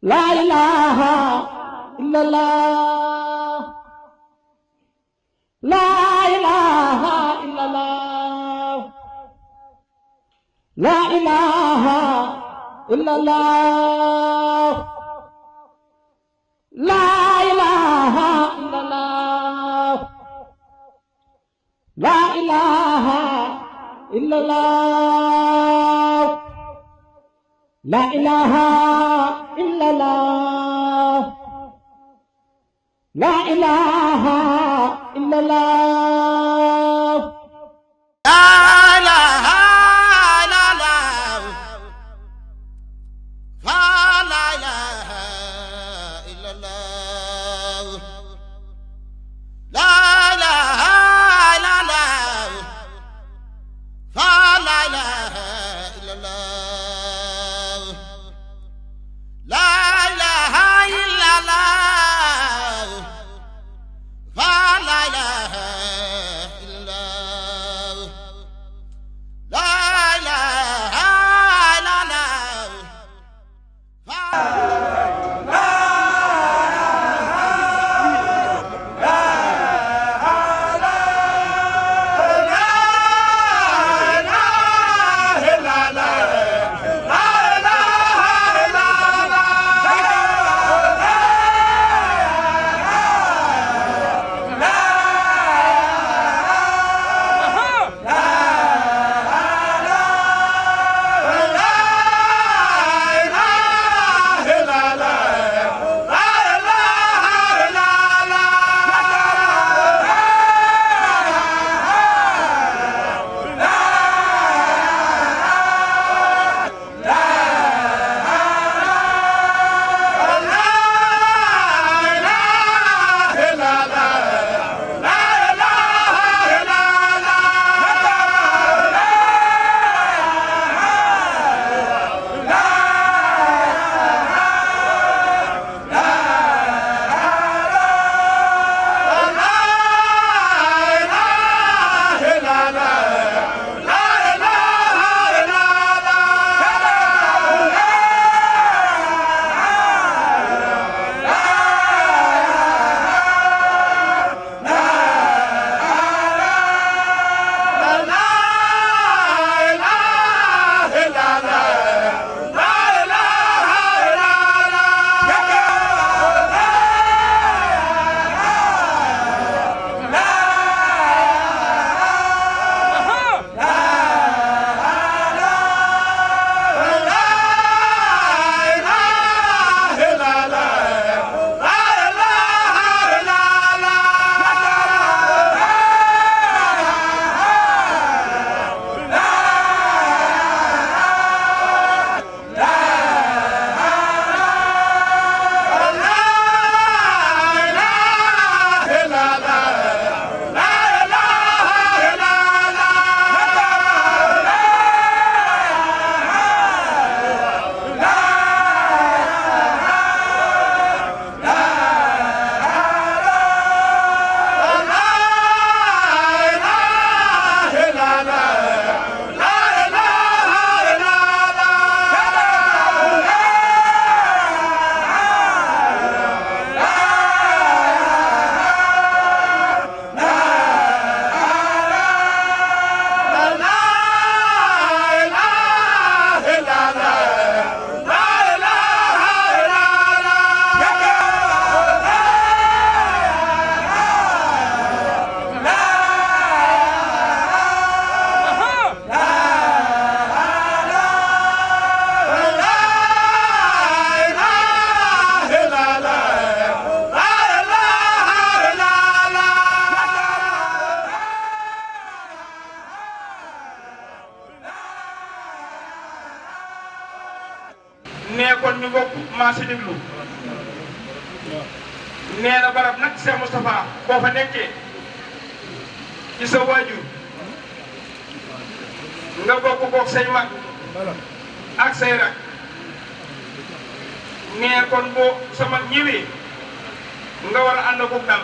لا إله إلا الله لا إله إلا الله لا إله إلا الله لا إله إلا الله لا إله إلا الله لا إله إلا الله لا إله إلا الله nee kon ñu bokk maa si déglu nee na barab nag Cheikh Moustapha boo fa nekkee ci sa waajur nga bokk koog say mag ak say rak nee kon boo sa mag ñëwee nga war a ànd koog dal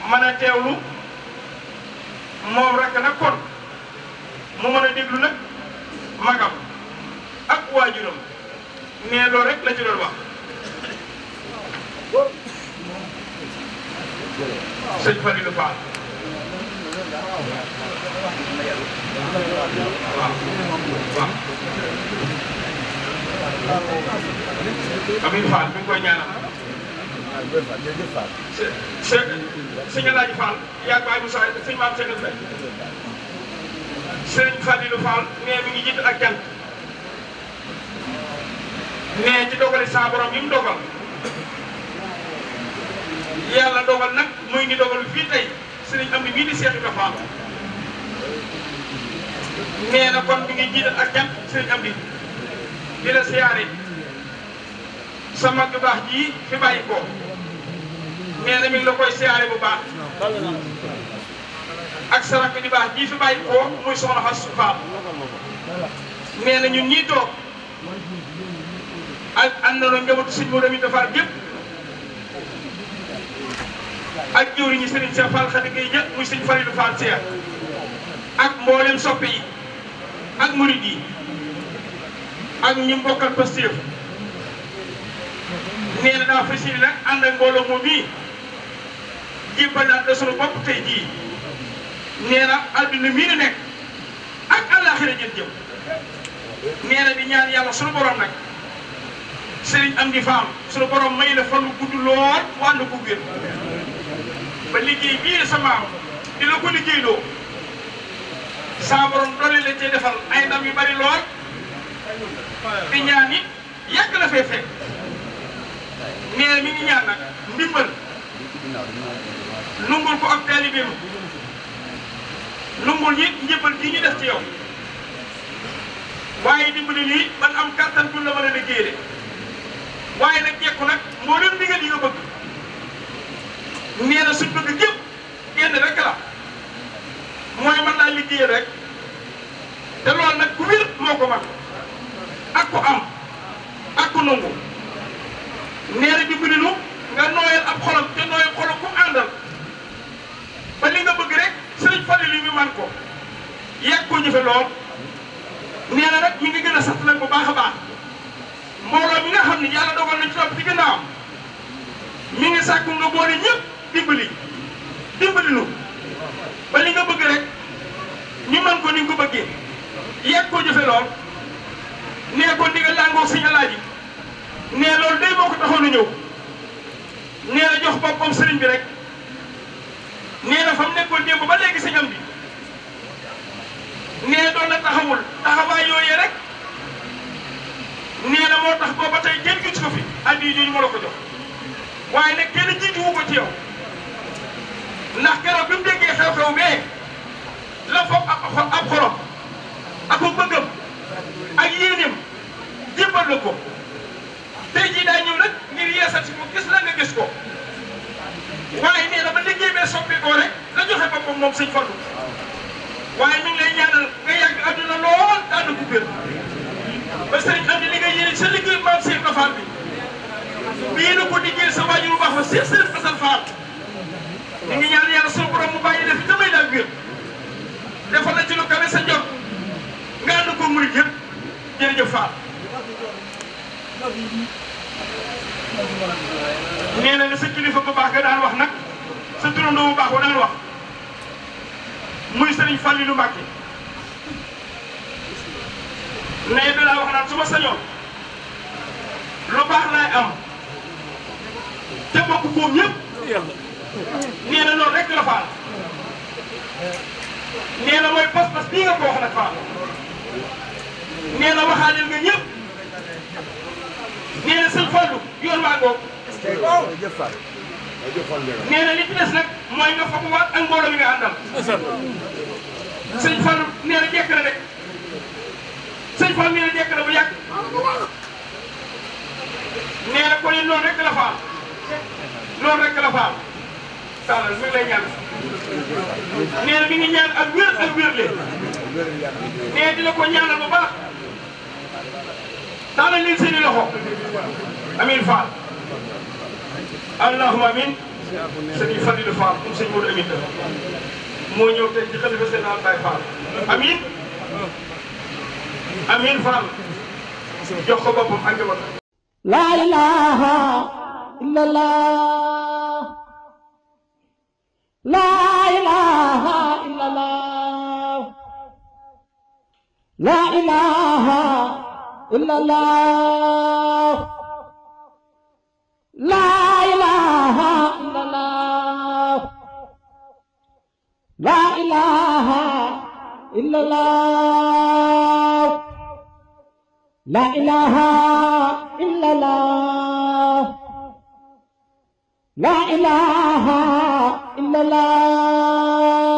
mën a teewlu moom rek nag kon mu mën a déglu nag magam ak waajuram nee loolu rek la ci doon wax sëñ Falilou Fall waaw waaw Amin Fall mi ngi koy ñaanal sëñ Alaaji Fall yaa baay Moussa sëñ Maam Sène Faye sëñ Falilou Fall nee mi ngi jiitu ak jant nee ci dogali sa borom yi mu dogal yàlla dogal nag muy ngi dogal fii tey sëriñ am ni mii di Cheikh Ibrahima Fall nee na kon mi ngi jiital ak jant sëriñ am di la siyaare sa mag bu baax ji fi bàyyi ko nee na mi ngi la koy siyaare bu baax ak sa rakk di baax ji fi bàyyi ko muy soxna Xasu Fall nee na ñun ñii toog ak ànd na njabootu sëñ Modou Aminta Fall gépp ak jëwriñu Serigne Cheikh Fall Khady Gueye ñëpp muy sëñ Falilou Fall Cheikh ak mboolem soppe yi ak murid yi ak ñi mbokkal Pastef nee na daa fas yéene nag ànd ak mbooloo moom mii jébbalaat la sunu bopp tey jii nee na adduna mii nekk ak àllaaxira jëm nee na di ñaan yàlla sunu borom nag Serigne Amdi Fall sunu borom may la fan lu gudd lool wàllu ko wér ba liggéey bii sa maam di la ko liggéeyloo saa borom doole la cee defal ay ndam yu bari lool di ñaan it yàgg la fee fekk nee na mi ngi ñaan nag ndimbal nungul ko ak taalibeem nungul ñi njëbbal gi ñu def ci yow waaye dimbali lii ban am kattan bu la mën a liggéeyee waaye nag jekku nag moo leen digal yi nga bëgg nee na suñ bëgg jëpp genn rek la mooy mën naa liggéeyal rek te loolu nag ku wér moo ko man ak ku am ak ku nangu nee na dimbali nu nga nooyal ab xolam te nooyal xolam ku àndal ba li nga bëgg rek sëriñ Falilou mi man ko yàgg koo jëfe lool nee na nag mi ngi gën a sant nag bu baax a baax mbooloo mi nga xam ne yàlla dogal na ci topp ci gannaaw mi ngi sàkku nga boole ñëpp dimbali nu ba li nga bëgg rek ñu mën ko ni nga ko bëggee yàgg koo jëfe lool nee ko ndigal làngoo sëñ Alaaji nee loolu day moo ko taxoon a ñëw nee na jox boppam sëriñ bi rek nee na fa mu nekkoon démb ba léegi sëñ am bi nee na doon na taxawul taxawaay yooyee rek nee na moo tax booba tey kenn gis ko fi addi yi jooju moo la ko jox waaye nag kenn jiituwu ko ci yow ndax keroog bi mu déggee xew-xew bee la foog ab xorom ak ko bëggam ak yéeneem jébbal la ko tey jii daa ñëw nag ngir yeesal si ko gis la nga gis ko waaye nee na ba liggéey bee soppeekoo rek la joxe boppam moom sëñ Fallu waaye mi ngi lay ñaanal nga yàgg adduna lool daal ko gër ba sëriñ am di li nga yéene sa liggéey maam Cheikh Ibra Fall bi yéene ko liggéey sa waajur bu baax ba Cheikh Sëriñ Assane Fall ñu ngi ñaan yàlla sunu borom mu bàyyi def damay daal wér defal la ci lu kawe sa njot nga ànd ko murid yëpp jërëjëf Fall nee na ne sa kilifa bu baax nga daan wax nag sa turandoo bu baax wa daan wax muy Sëriñ Falilou Mbacké nee da laa wax naan su ma sañoon lu baax laay am te bokk koom ñëpp nee na loolu rek la Fall nee na mooy pas-pas bii nga ko wax nag Fall nee na waxaaleel nga ñëpp nee na sëñ Fallu yoon waa ngoog nee na li ci des nag mooy nga foog waat ak mbooloo mi nga àndal sëñ Fallu nee na jekk na de sëñ Fallu nee na jekk na bu yàgg nee na kon loolu rek la Fall loolu rek la Fall taalal mi ngi lay ñaan nee na mi ngi ñaan ak wér le nee dina ko ñaanal bu baax taalal leen seeni loxo amin Fall allahumma amin sëñ Falilou Fall comme sëñ Modou Aminta moo ñëw tey ci xalifa général Baye Fall amin amin Fall jox ko boppam ak njabootam la ilaha illallah لا إله إلا الله لا إله إلا الله لا إله إلا الله لا إله إلا الله لا إله إلا الله لا إله إلا الله